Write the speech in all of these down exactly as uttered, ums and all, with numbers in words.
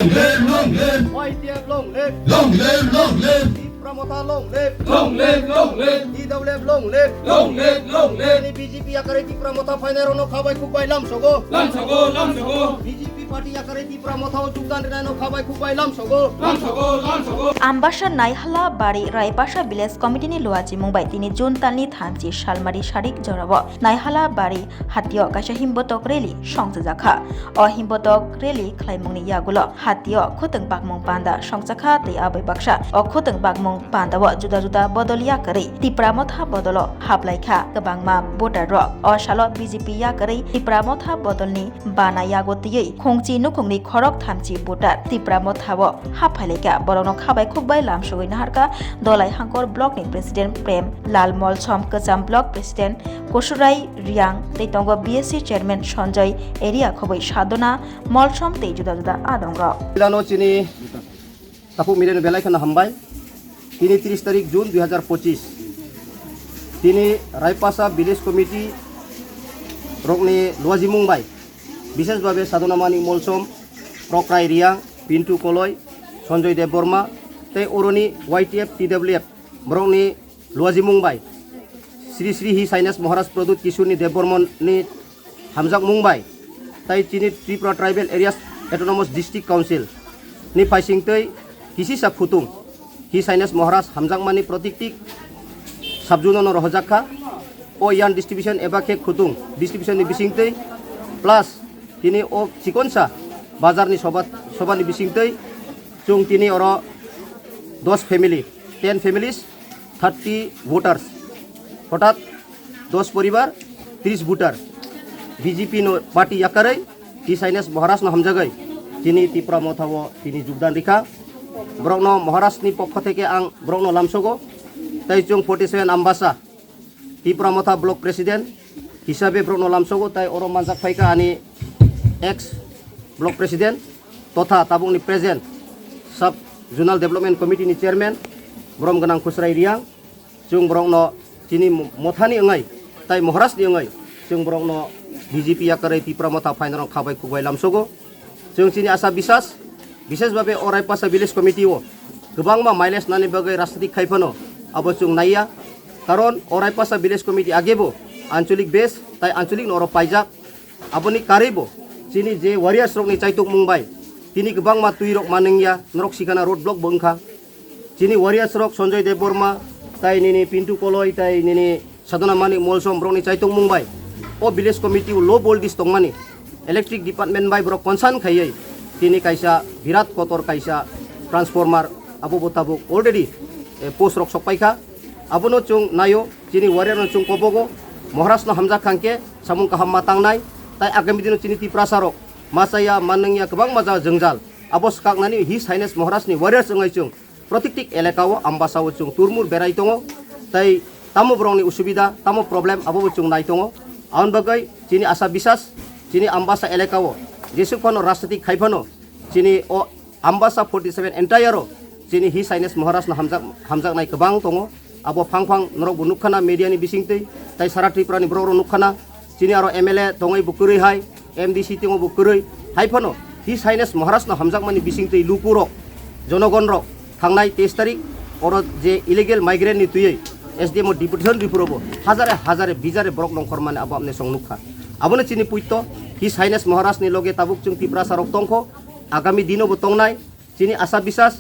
Long live, long live. Y T F long live. Long live, long live. Tipra Motha long live. Long live, long live. T W F long live. Long live, long live. Chini B J P yakarwi Tipra Motha phainairokno khabai khukbai lamsogo. Lamsogo, lamsogo. B J P party yakarwi Tipra Motha o jogdan rwnaino khabai khukbai lamsogo. Lamsogo, lamsogo. Ambasa Naihala Bari Raipasa Village Committee ni luachimung bai tini June talni thamchi salmari sarik jorao Naihala Bari hatio kaisa himbotok rally songchajakha. O himbotok rally khlaimungni yagulo hatio khutwng bakmung panda songchakha tei aboni baksa o khutwng bakmung pandao juda juda bodol yakarwi Tipra Motha bodolo haplaikha kwbangma voter rok. O salo B J P yakarwi Tipra Motha bodolni bana yago twiwi khungchi nukhungni khorok thamchi voter Tipra Motha o haphailika borokno khabai khukbai lamsogwi naharka Dolai Hangkor block ni president Prem Lal Molsom, Kwcham block president Kosurai Riang tei tongo B S C chairman Sanjoy Area khoboi Sadona Molsom tei juda juda adongrok. Pilano chini taphuk media no belai kheno hambai. Tini tris tarik June dui hazar pochis. Tini Raipasa Village Committee rokni luajimung bai, bishesh babe Sadona Manik Molsom, Prokrai Riang, Pintu Koloi, Sanjoy Debbarma tei oroni Y T F, T W F borokni luajimung bai, Sri Sri His Highness Maharaj Pradyut Kishore ni Debbarma ni hamjakmung bai, tai chini Tripura Tribal Areas Autonomous District Council ni phaising tei kisisa khutung His Highness Maharaj hamjakmani protiktik sabjuno no rohorjak kha. O yarn distribution eba khe khutung distribution ni bising tei plus tini o chikonsa bazar ni soba, soba ni bising tei chwng tini oro dos family, ten families, thirty voters, hotat dos poribar, tris voter, B J P no party yakarwi His Highness Maharaj no hamjagwi chini Tipra Motha o tini jogdan rikha. Borokno Maharaj ni pokho theke ang borokno lamsogo. Tai chwng forty seven Ambasa Tipra Motha block president hisabe borokno lamsogo, tai oro manjak phaikha ani ex block president totha tabukni present sub zonal development committee ni chairman borom gwnang Khusrai Riang. Chwng borokno chini mo-, mothani wngwi tai Maharajni wngwi chwng borokno B J P yakarwi Tipra Motha phainarok khabai khukbai lamsogo. Chwng chini asa bisas, bishesh babe o Raipasa Village Committee o kwbangma mileage nani bagwi rajnitik khai phano abo chwng naiya. Karon o Raipasa Village Committee agebo anchalik base tai anchalik no oro paijak. Aboni karwi bo chini je warriors rokni chaitokmung bai tini kwbangma twi rok manwngya, norok sikana road block bo wngkha. Chini warriors rok Sanjoy Debbarma tai nini Pintu Koloi tai nini Sadhana Manik Molsom borokni chaitokmung bai o village committee o low voltage tongmani electric department bai borok concern khaiwi tini kaisa birat kotor kaisa transformer abo bo tabuk already, eh, post rok sok paikha. Abono chwng naio, chini warrior no chwng kobogo, Maharaj no hamjak khangkhe samung kaham ma tangnai, tai agami dino chini Tiprasa rok machaya manwngya kwbangma jaga jwngjal abo swkaknani His Highness Maharaj ni warriors wngwi chwng protiktik elaka o Ambasa o chwng turmur berai tongo, tai tamo borokni usubida, tamo problem abo bo chwng nai tongo. Aboni bagwi chini asa bisas, chini Ambasa elaka o jesuk phano rajnitik khai phano chini o Ambasa forty seven entire o chini His Highness Maharaj no hamjak, hamjaknai kwbang tongo. Abo phang phang norok bo nukkhana media ni bisingtwi, tai sara Tripura ni borok rok nukkhana. Chini aro M L A tongwi bo kwrwi hai, M D C tongo bo kwrwi. Hai phano His Highness Maharaj no hamjakmani bisingtwi lukurok, jonogon rok thangnai teis tarik oro je illegal migrant ni twiwi S D M o deputation ripuro bo hajare hajare bijare borok nongkhor mani abo amne song nukha. Abono chini puito His Highness Maharaj ni loge tabuk chwng Tiprasa rok tongkho, agami dino bo tongnai. Chini asa bisas,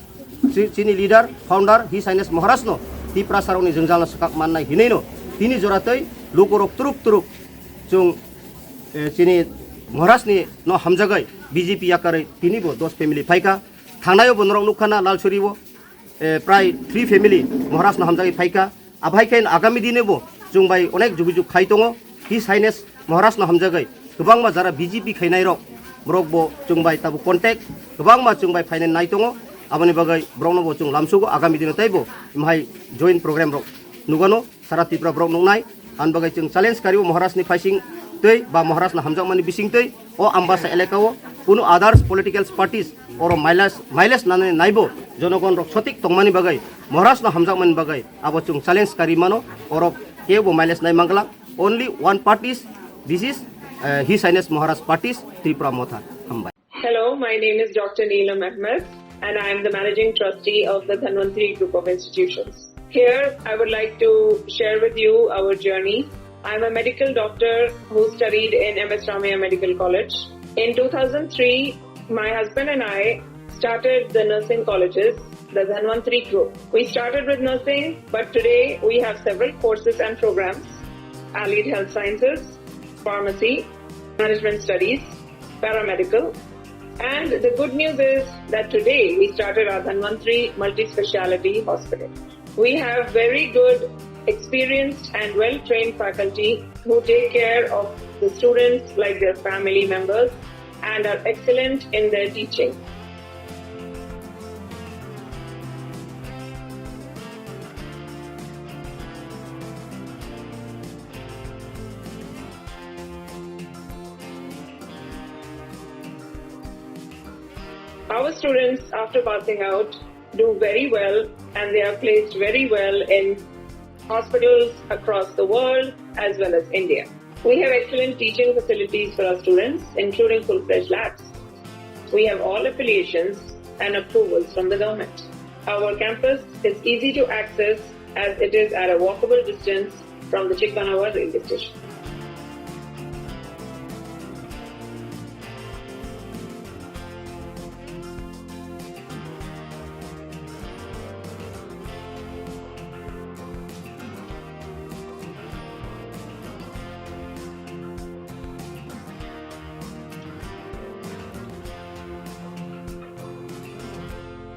chi-, chini leader, founder, His Highness Maharaj no Tiprasa rokni jwngjal no swkak mannai hinwi no tini jora tei lukurok turuk turuk chwng, eh, chini Maharaj ni no hamjagwi B J P yakarwi tini bo dos family phaikha. Thangnai o bo norok nukha na Lalsuri o, eh, prai three family Maharaj no hamjagwi phaikha. Aphai khe agami dine bo chwng bai onek jugujug khai tongo. His Highness Maharaj no hamjagwi kwbangma jara B J P khainai rok borok bo chwng bai tabuk contact, kwbangma chwng bai phainai nai tongo. Aboni bagwi borok no bo chwng lamsugo agami dino tei bo mahai joint program rok nugano sara Tripura borok nuknai. Aboni bagwi chwng challenge kario Maharaj ni phaising tei ba Maharaj no hamjakmani bising tei o Ambasa elaka o kunu others political parties oro mileage, mileage nanani naibo jonogon rok sotik tongmani bagwi Maharaj no hamjakmani bagwi abo chwng challenge kari mano, orok kebo mileage nai mangla, only one parties, this is, eh, His Highness Maharaj parties, Tripura Motha. Hambai. Hello, my name is Doctor Neelam Ahmed, and I am the Managing Trustee of the Dhanvantri Group of Institutions. Here, I would like to share with you our journey. I'm a medical doctor who studied in M S Ramaiah Medical College. In two thousand three, my husband and I started the nursing colleges, the Dhanvantri Group. We started with nursing, but today we have several courses and programs: allied health sciences, pharmacy, management studies, paramedical. And the good news is that today we started our Dhanvantri Multi-Speciality Hospital. We have very good, experienced and well-trained faculty who take care of the students like their family members and are excellent in their teaching. Our students, after passing out, do very well, and they are placed very well in hospitals across the world as well as India. We have excellent teaching facilities for our students, including full-fledged labs. We have all affiliations and approvals from the government. Our campus is easy to access as it is at a walkable distance from the Chikmanawa railway station.